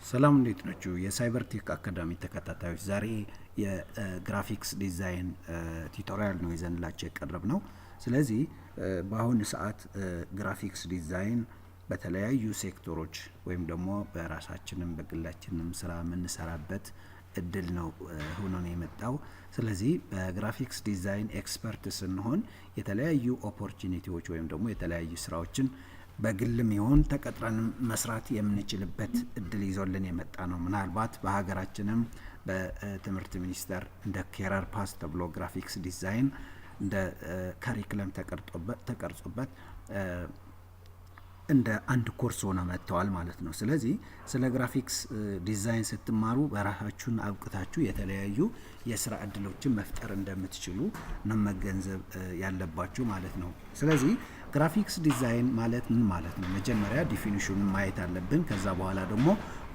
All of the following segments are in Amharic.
ሰላም፣ እንዴት ናችሁ? የ Cyber Tech Academy ተከታታዮች፣ ዛሬ የ graphics design tutorial ነው ይዘንላችሁ የቀረብነው። ስለዚህ በአሁኑ ሰዓት graphics design በተለያዩ ሴክተሮች ወይም ደግሞ በራሳችንም በግላችንም ስራ የምንሰራበት እድል ነው ሆኖ ነው የመጣው። ስለዚህ በ graphics design expert ስንሆን የተለያዩ opportunity ዎች ወይም ደግሞ የተለያዩ ስራዎችን በግልም ይሁን ተቀጥረን መስራት የምንችልበት እድል ይዞልን የመጣ ነው። ምናልባት በሀገራችንም በትምህርት ሚኒስቴር እንደ career path ተብሎ graphics design እንደ curriculum ተቀርጾበት እንደ አንድ ኮርስ ሆኖ መጥተዋል ማለት ነው። ስለዚህ ስለ graphics design ስትማሩ በራሳችሁን አብቅታችሁ የተለያዩ የስራ እድሎችን መፍጠር እንደምትችሉ ነው መገንዘብ ያለባችሁ ማለት ነው። ስለዚህ graphics design ማለት ምን ማለት ነው? መጀመሪያ definition ኑን ማየት አለብን። ከዛ በኋላ ደግሞ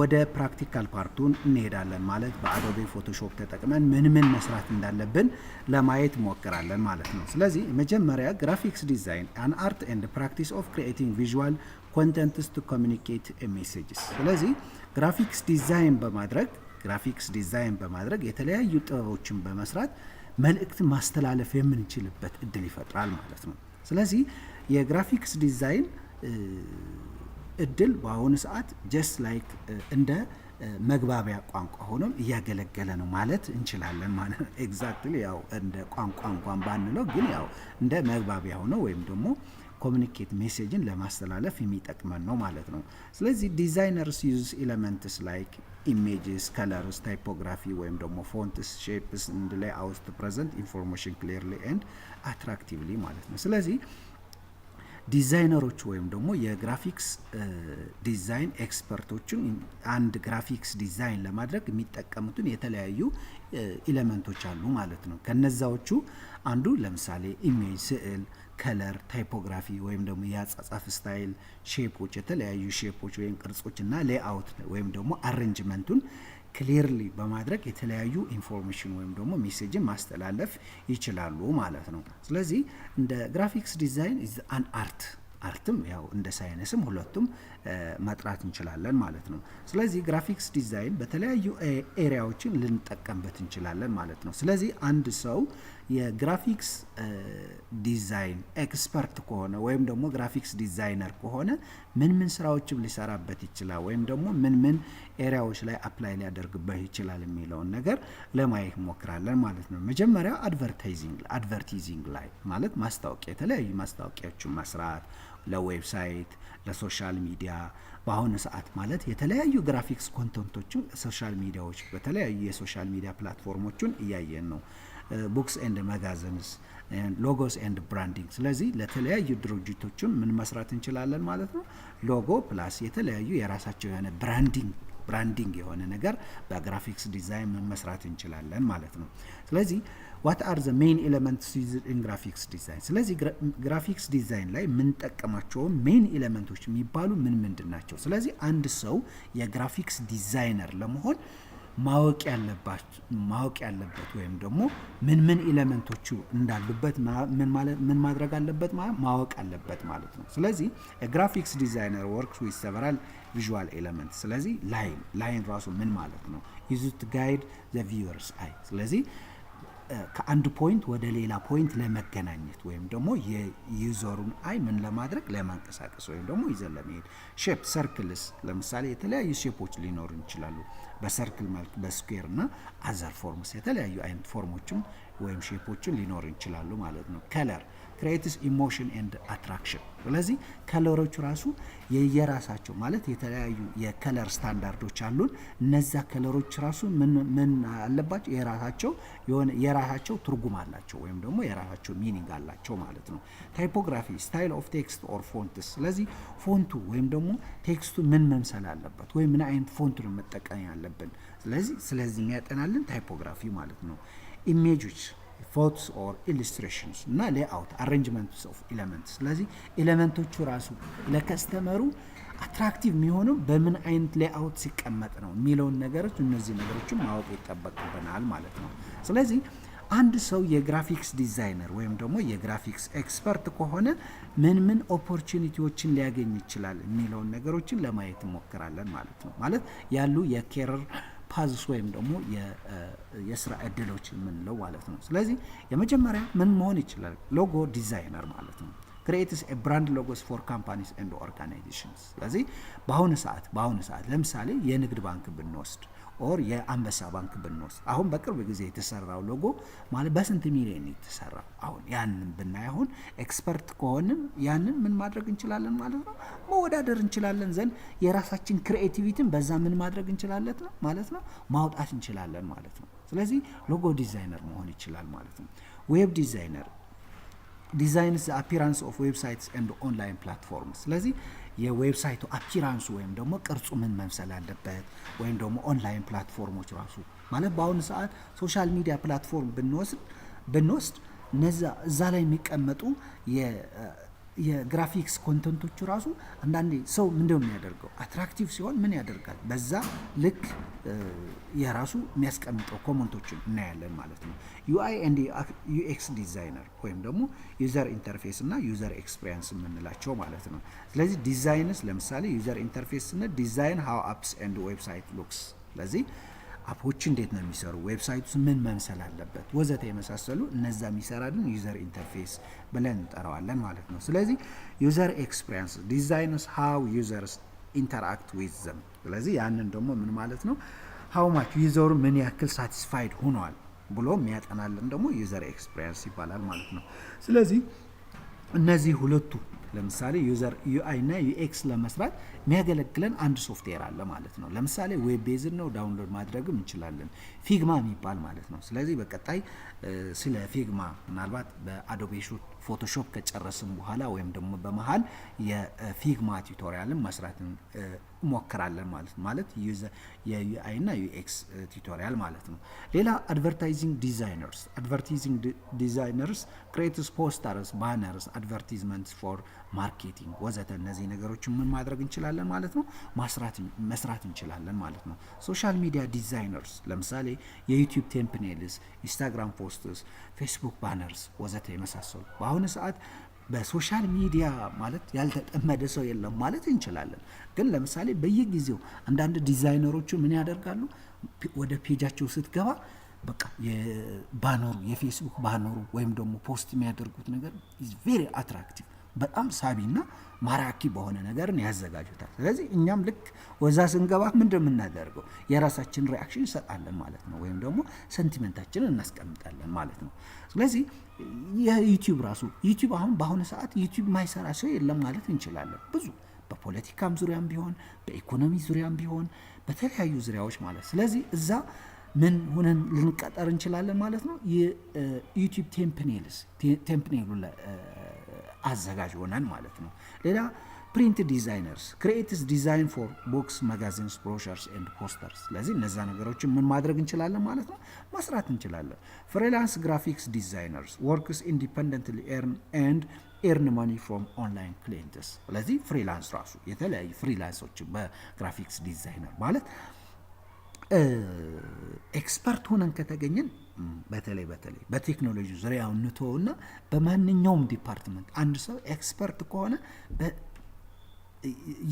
ወደ practical part ኡን እንሄዳለን። ማለት በ Adobe Photoshop ተጠቅመን ምን ምን መስራት እንዳለብን ለማየት እንሞክራለን ማለት ነው። ስለዚህ መጀመሪያ graphics design, an art and practice of creating visual contents to communicate messages። ስለዚህ graphics design በማድረግ የተለያዩ ጥበቦችን በመስራት መልእክት ማስተላለፍ የምንችልበት እድል ይፈጥራል ማለት ነው። ስለዚህ የ graphics design እድል በአሁኑ ሰዓት just like እንደ መግባቢያ ቋንቋ ሆኖም እያገለገለ ነው ማለት እንችላለን ማለት ነው። Exactly ያው እንደ ቋንቋ እንኳን ባንለው ግን ያው እንደ መግባቢያ ሆኖ ወይም ደግሞ communicate message ን ለማስተላለፍ የሚጠቅመን ነው ማለት ነው። ስለዚህ designers use elements like images፣ colors፣ typography ወይም ደግሞ fonts፣ shapes and layout to present information clearly and attractively ማለት ነው። ስለዚህ ዲዛይነሮች ወይም ደግሞ የ graphics design expert ኦችን አንድ graphics design ለማድረግ የሚጠቀሙትን የተለያዩ element ኦች አሉ ማለት ነው። ከነዛዎቹ አንዱ ለምሳሌ image፣ ስዕል፣ color፣ typography ወይም ደግሞ የአጻጻፍ style፣ shape ኦች፣ የተለያዩ shape ኦች ወይም ቅርጾች እና layout ወይም ደግሞ arrangement ኡን clearly በማድረግ የተለያዩ information ወይም ደግሞ message ን ማስተላለፍ ይችላሉ ማለት ነው። ስለዚህ እንደ graphics design is an art፣ art ም ያው እንደ ሳይንስም ሁለቱም መጥራት እንችላለን ማለት ነው። ስለዚህ graphics design በተለያዩ area ዎችን ልንጠቀምበት እንችላለን ማለት ነው። ስለዚህ አንድ ሰው የ graphics design expert ከሆነ ወይም ደግሞ graphics designer ከሆነ ምን ምን ስራዎችም ሊሰራበት ይችላል ወይም ደግሞ ምን ምን area ዎች ላይ apply ሊያደርግበት ይችላል የሚለውን ነገር ለማየት እንሞክራለን ማለት ነው። መጀመሪያ advertising ላይ ማለት ማስታወቂያ፣ የተለያዩ ማስታወቂያዎችን መስራት ለ website፣ ለ social media። በአሁኑ ሰዓት ማለት የተለያዩ graphics content ኦችን social media ዎች በተለያዩ የ social media platform ኦችን እያየን ነው። Books and magazines፣ logos and branding። ስለዚህ ለተለያዩ ድርጅቶችም ምን መስራት እንችላለን ማለት ነው። Logo plus የተለያዩ የራሳቸው የሆነ branding የሆነ ነገር በ graphics design ምን መስራት እንችላለን ማለት ነው። ስለዚህ what are the main elements used in graphics design? ስለዚህ graphics design ላይ የምንጠቀማቸው main element ኦች የሚባሉ ምን ምንድን ናቸው? ስለዚህ አንድ ሰው የ graphics designer ለመሆን ማወቅ ያለበት ወይም ደግሞ ምን ምን element ኦቹ እንዳሉበት ምን ማድረግ አለበት፣ ማወቅ አለበት ማለት ነው። ስለዚህ graphics designer works with several visual element። ስለዚህ line ራሱ ምን ማለት ነው? Used to guide the viewer's eye። ስለዚህ ከአንድ point ወደ ሌላ point ለመገናኘት ወይም ደግሞ የ user ኡን eye ምን ለማድረግ፣ ለማንቀሳቀስ ወይም ደግሞ ይዘን ለመሄድ። Shape፣ circles፣ ለምሳሌ የተለያዩ shape ኦች ሊኖሩ ይችላሉ። በ circle መልክ፣ በ square እና other forms፣ የተለያዩ አይነት form ኦችም ወይም shape ኦችን ሊኖሩ ይችላሉ ማለት ነው። Color creates emotion and attraction። ስለዚህ color ኦቹ ራሱ የየራሳቸው ማለት የተለያዩ የ color standard ኦች አሉን። እነዛ color ኦች ራሱ ምን ምን አለባቸው? የራሳቸው የሆነ የራሳቸው ትርጉም አላቸው ወይም ደግሞ የራሳቸው meaning አላቸው ማለት ነው። Typography፣ style of text or fonts። ስለዚህ font ኡ ወይም ደግሞ text ኡ ምን መምሰል አለበት ወይም ምን አይነት font ነው መጠቀም ያለብን። ስለዚህ የሚያጠናልን typography ማለት ነው። Image ኦች፣ photos or illustrations እና layout arrangements of elements። ስለዚህ element ኦቹ ራሱ ለ customer ኡ attractive የሚሆነው በምን አይነት layout ሲቀመጥ ነው የሚለውን ነገሮች፣ እነዚህ ነገሮችን ማወቅ ይጠበቅብናል ማለት ነው። ስለዚህ አንድ ሰው የ graphics designer ወይም ደግሞ የ graphics expert ከሆነ ምን ምን opportunity ዎችን ሊያገኝ ይችላል የሚለውን ነገሮችን ለማየት እንሞክራለን ማለት ነው። ማለት ያሉ የ career paths ወይም ደግሞ የስራ እድሎች የምንለው ማለት ነው። ስለዚህ የመጀመሪያ ምን መሆን ይችላል? Logo designer ማለት ነው። Creates brand logos for companies and organizations። ስለዚህ በአሁኑ ሰዓት ለምሳሌ የንግድ ባንክ ብንወስድ or የአንበሳ ባንክ ብንወስድ፣ አሁን በቅርብ ጊዜ የተሰራው ሎጎ ማለት በስንት ሚሊዮን የተሰራው፣ አሁን ያንን ብናይ፣ አሁን expert ከሆንን ያንን ምን ማድረግ እንችላለን ማለት ነው፣ መወዳደር እንችላለን ዘንድ የራሳችን creativity ን በዛ ምን ማድረግ እንችላለን ነው ማለት ነው፣ ማውጣት እንችላለን ማለት ነው። ስለዚህ logo designer መሆን ይችላል ማለት ነው። Web designer designs appearance of websites and online platform። ስለዚህ የ website ኡ appearance ኡ ወይም ደግሞ ቅርጹ ምን መምሰል አለበት፣ ወይም ደግሞ online platform ኦች ራሱ፣ ማለት በአሁኑ ሰዓት social media platform ብንወስድ እነዛ እዛ ላይ የሚቀመጡ የ graphics content ኦቹ ራሱ አንዳንዴ ሰው ምንድነው የሚያደርገው? Attractive ሲሆን ምን ያደርጋል? በዛ ልክ የራሱ የሚያስቀምጠው comment ኦችን እናያለን ማለት ነው። UI and UX designer ወይም ደግሞ user interface እና user experience የምንላቸው ማለት ነው። ስለዚህ designs ለምሳሌ user interface ስንል design how apps and website looks። ስለዚህ app ኦች እንዴት ነው የሚሰሩ፣ website ኡስ ምን መምሰል አለበት፣ ወዘተ የመሳሰሉ እነዛ የሚሰራልን user interface ብለን እንጠራዋለን ማለት ነው። ስለዚህ user experience designs how users interact with them። ስለዚህ ያንን ደግሞ ምን ማለት ነው፣ how much user ኡ ምን ያክል satisfied ሆኗል ብሎ የሚያጠናልን ደግሞ user experience ይባላል ማለት ነው። ስለዚህ እነዚህ ሁለቱ ለምሳሌ user UI እና UX ለመስራት የሚያገለግለን አንድ ሶፍትዌር አለ ማለት ነው። ለምሳሌ web based ነው፣ download ማድረግም እንችላለን። Figma የሚባል ማለት ነው። ስለዚህ በቀጣይ ስለ Figma ምናልባት በ Adobe Photoshop ከጨረስን በኋላ ወይም ደግሞ በመሀል የ Figma tutorial ን መስራት እንሞክራለን ማለት ነው። ማለት የ UI እና UX tutorial ማለት ነው። ሌላ advertising designers። Advertising designers creates posters፣ banners፣ advertisements for marketing ወዘተ። እነዚህ ነገሮችን ምን ማድረግ እንችላለን ማለት ነው፣ መስራት እንችላለን ማለት ነው። Social media designers ለምሳሌ የ YouTube thumbnails፣ Instagram posts፣ Facebook banners ወዘተ የመሳሰሉ። በአሁኑ ሰዓት በ social media ማለት ያልተጠመደ ሰው የለም ማለት እንችላለን። ግን ለምሳሌ በየጊዜው አንዳንድ ዲዛይነሮቹ ምን ያደርጋሉ? ወደ page ኣቸው ስትገባ በቃ የ banner ኡ፣ የ Facebook banner ኡ ወይም ደግሞ post የሚያደርጉት ነገር is very attractive፣ በጣም ሳቢና ማራኪ በሆነ ነገርን ያዘጋጁታል። ስለዚህ እኛም ልክ ወዛ ስንገባ ምንድን የምናደርገው? የራሳችን reaction እንሰጣለን ማለት ነው፣ ወይም ደግሞ sentiment ኣችንን እናስቀምጣለን ማለት ነው። ስለዚህ የ YouTube ራሱ፣ YouTube አሁን በአሁኑ ሰዓት YouTube ማይሰራ ሰው የለም ማለት እንችላለን። ብዙ በፖለቲካም ዙሪያም ቢሆን፣ በኢኮኖሚ ዙሪያም ቢሆን፣ በተለያዩ ዙሪያዎች ማለት። ስለዚህ እዛ ምን ሆነን ልንቀጠር እንችላለን ማለት ነው። የ YouTube thumbnails፣ thumbnail ኡ አዘጋጅ ሆነን ማለት ነው። ሌላ print designers creates design for books፣ magazines፣ brochures and posters። ስለዚህ እነዛ ነገሮችን ምን ማድረግ እንችላለን ማለት ነው፣ መስራት እንችላለን። Freelance graphics designers works independently earn and earn money from online clients። ስለዚህ freelance ራሱ የተለያዩ freelance ኦች በ graphics designer ማለት expert ሆነን ከተገኘን፣ በተለይ በቴክኖሎጂ ዙሪያውን እንተወውና በማንኛውም department አንድ ሰው expert ከሆነ፣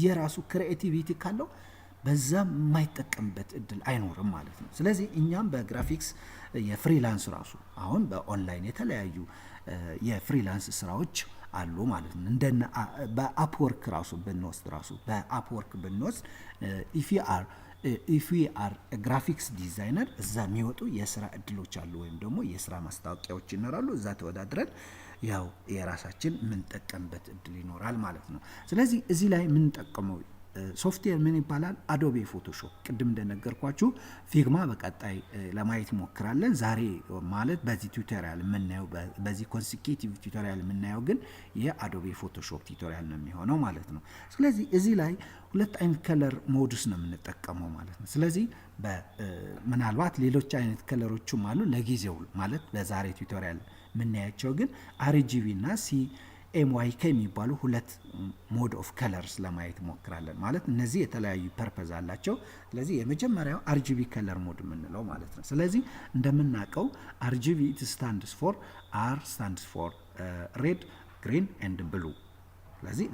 የራሱ creativity ካለው በዛ የማይጠቀምበት እድል አይኖርም ማለት ነው። ስለዚህ እኛም በ graphics የ freelance ራሱ አሁን በኦንላይን የተለያዩ የ freelance ስራዎች አሉ ማለት ነው። እንደነ በ Upwork ራሱ ብንወስድ if you are graphics designer እዛ የሚወጡ የስራ እድሎች አሉ ወይም ደግሞ የስራ ማስታወቂያዎች ይኖራሉ። እዛ ተወዳድረን ያው የራሳችን የምንጠቀምበት እድል ይኖራል ማለት ነው። ስለዚህ እዚህ ላይ የምንጠቀመው ሶፍትዌር ምን ይባላል? Adobe Photoshop። ቅድም እንደነገርኳችሁ Figma በቀጣይ ለማየት እንሞክራለን። ዛሬ ማለት በዚህ tutorial የምናየው፣ በዚህ consecutive tutorial የምናየው ግን የ Adobe Photoshop tutorial ነው የሚሆነው ማለት ነው። ስለዚህ እዚህ ላይ ሁለት አይነት color modes ነው የምንጠቀመው ማለት ነው። ስለዚህ ምናልባት ሌሎች አይነት color ኦችም አሉ። ለጊዜው ማለት በዛሬ tutorial የምናያቸው ግን RGB እና MYK የሚባሉ ሁለት mode of colors ለማየት ሞክራለን። ማለት እነዚህ የተለያዩ purpose አላቸው። ስለዚህ የመጀመሪያው RGB color mode የምንለው ማለት ነው። ስለዚህ እንደምናውቀው RGB stands for R stands for red, green and blue። ስለዚህ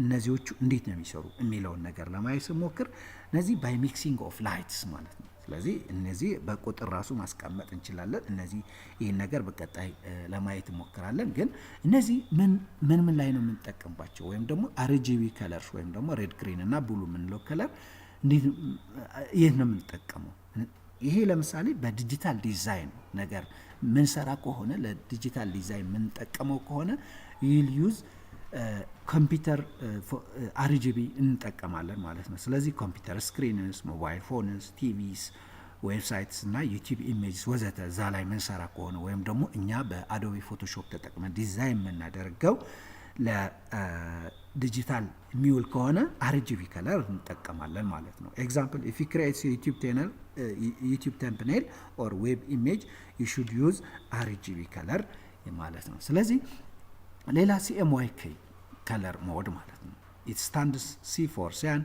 እነዚዎቹ እንዴት ነው የሚሰሩ የሚለውን ነገር ለማየት ስሞክር እነዚህ by mixing of lights ማለት ነው። ስለዚህ እነዚህ በቁጥር ራሱ ማስቀመጥ እንችላለን። እነዚህ ይህን ነገር በቀጣይ ለማየት እንሞክራለን። ግን እነዚህ ምን ምን ምን ላይ ነው የምንጠቀምባቸው ወይም ደግሞ RGB colors ወይም ደግሞ red, green እና blue የምንለው color እንዴት የት ነው የምንጠቀመው? ይሄ ለምሳሌ በ digital design ነገር ምንሰራ ከሆነ፣ ለ digital design የምንጠቀመው ከሆነ we'll use computer RGB እንጠቀማለን ማለት ነው። ስለዚህ computer screens፣ mobile phones፣ TVs፣ websites እና YouTube images ወዘተ እዛ ላይ ምንሰራ ከሆነ ወይም ደግሞ እኛ በ Adobe Photoshop ተጠቅመን ዲዛይን የምናደርገው ለዲጂታል የሚውል ከሆነ RGB color እንጠቀማለን ማለት ነው። Example, if you create YouTube thumbnail or web image, you should use RGB color ማለት ነው። ስለዚህ ሌላ CMYK color mode ማለት ነው። It stands C for cyan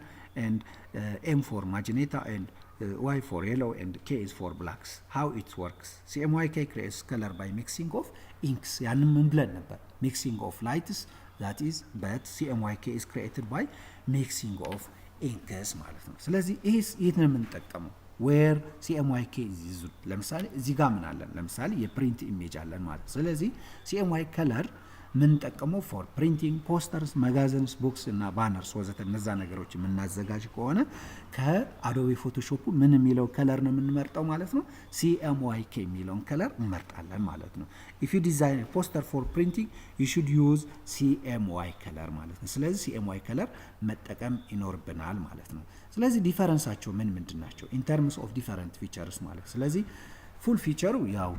and M for magenta and Y for yellow and K is for blacks. How it works? CMYK creates color by mixing of inks። ያንን ምን ብለን ነበር? Mixing of lights, that is, but CMYK is created by mixing of inks ማለት ነው። ስለዚህ ይህ የት ነው የምንጠቀመው? Where CMYK is used? ለምሳሌ እዚህ ጋር ምን አለን? ለምሳሌ የ print image አለን ማለት። ስለዚህ CMY color የምንጠቀመው for printing posters፣ magazines፣ books እና banners ወዘተ እነዛ ነገሮች የምናዘጋጅ ከሆነ ከ Adobe Photoshop ምን የሚለው color ነው የምንመርጠው ማለት ነው። CMYK የሚለውን color እንመርጣለን ማለት ነው። If you design poster for printing, you should use CMY color ማለት ነው። ስለዚህ CMY color መጠቀም ይኖርብናል ማለት ነው። ስለዚህ difference ኣቸው ምን ምንድን ናቸው? In terms of different features ማለት። ስለዚህ full feature ኡ ያው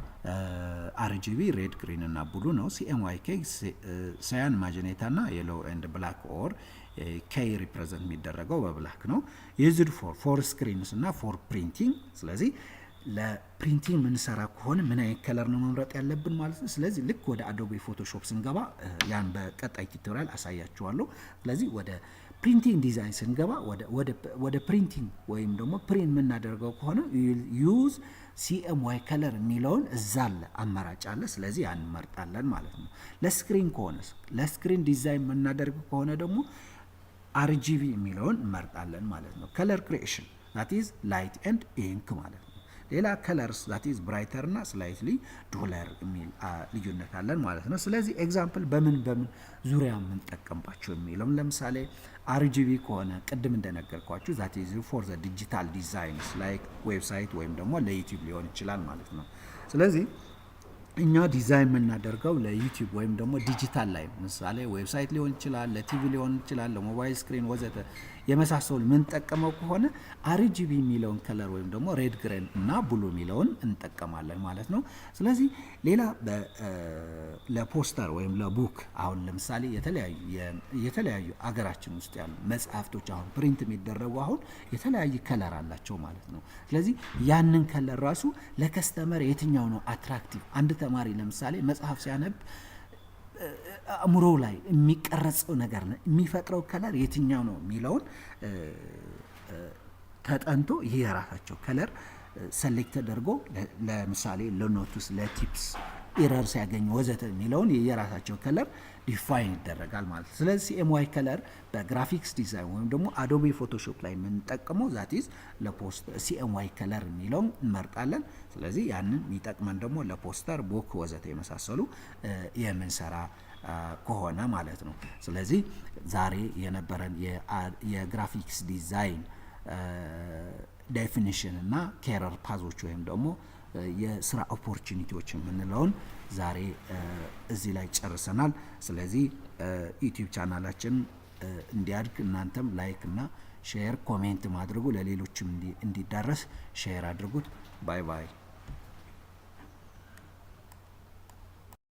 RGB red, green እና blue ነው። CMYK cyan, magenta እና yellow and black or K represent የሚደረገው በ black ነው። Used for screens እና for printing። ስለዚህ ለ printing የምንሰራ ከሆነ ምን አይነት color ነው መምረጥ ያለብን ማለት ነው። ስለዚህ ልክ ወደ Adobe Photoshop ስንገባ ያን በቀጣይ tutorial አሳያችኋለሁ። ስለዚህ ወደ printing design ስንገባ፣ ወደ printing ወይም ደግሞ print የምናደርገው ከሆነ use CMY color የሚለውን እዛ አለ፣ አማራጭ አለ። ስለዚህ ያን እንመርጣለን ማለት ነው። ለ screen ከሆነ፣ ለ screen design የምናደርግ ከሆነ ደግሞ RGB የሚለውን እንመርጣለን ማለት ነው። Color creation, that is light and ink ማለት ነው። ሌላ colors, that is brighter እና slightly duller የሚል ልዩነት አለን ማለት ነው። ስለዚህ example በምን በምን ዙሪያ የምንጠቀምባቸው የሚለውም ለምሳሌ RGB ከሆነ ቅድም እንደነገርኳችሁ that is for the digital designs like website ወይም ደግሞ ለ YouTube ሊሆን ይችላል ማለት ነው። ስለዚህ እኛ ዲዛይን የምናደርገው ለ YouTube ወይም ደግሞ ዲጂታል ላይ ምሳሌ website ሊሆን ይችላል፣ ለቲቪ ሊሆን ይችላል፣ ለ mobile screen ወዘተ የመሳሰሉ የምንጠቀመው ከሆነ RGB የሚለውን color ወይም ደግሞ red, green እና blue የሚለውን እንጠቀማለን ማለት ነው። ስለዚህ ሌላ ለፖስተር ወይም ለ book አሁን ለምሳሌ የተለያዩ አገራችን ውስጥ ያሉ መጽሐፍቶች አሁን print የሚደረጉ አሁን የተለያየ color አላቸው ማለት ነው። ስለዚህ ያንን color ራሱ ለ customer የትኛው ነው attractive፣ አንድ ተማሪ ለምሳሌ መጽሐፍ ሲያነብ አእምሮው ላይ የሚቀረጸው ነገር የሚፈጥረው color የትኛው ነው የሚለውን ተጠንቶ ይህ የራሳቸው color select ተደርጎ ለምሳሌ ለ notes፣ ለ tips፣ error ሲያገኙ ወዘተ የሚለውን የራሳቸው color define ይደረጋል ማለት ነው። ስለዚህ CMY color በ graphics design ወይም ደግሞ Adobe Photoshop ላይ የምንጠቀመው that is ለ post CMY color የሚለውን እንመርጣለን። ስለዚህ ያንን የሚጠቅመን ደግሞ ለ poster፣ book ወዘተ የመሳሰሉ የምንሰራ ከሆነ ማለት ነው። ስለዚህ ዛሬ የነበረን የ graphics design definition እና career path ኦች ወይም ደግሞ የስራ opportunity ዎች የምንለውን ዛሬ እዚህ ላይ ጨርሰናል። ስለዚህ YouTube channel ኣችን እንዲያድግ እናንተም like እና share, comment ማድረጉ ለሌሎችም እንዲዳረስ share አድርጉት። Bye bye።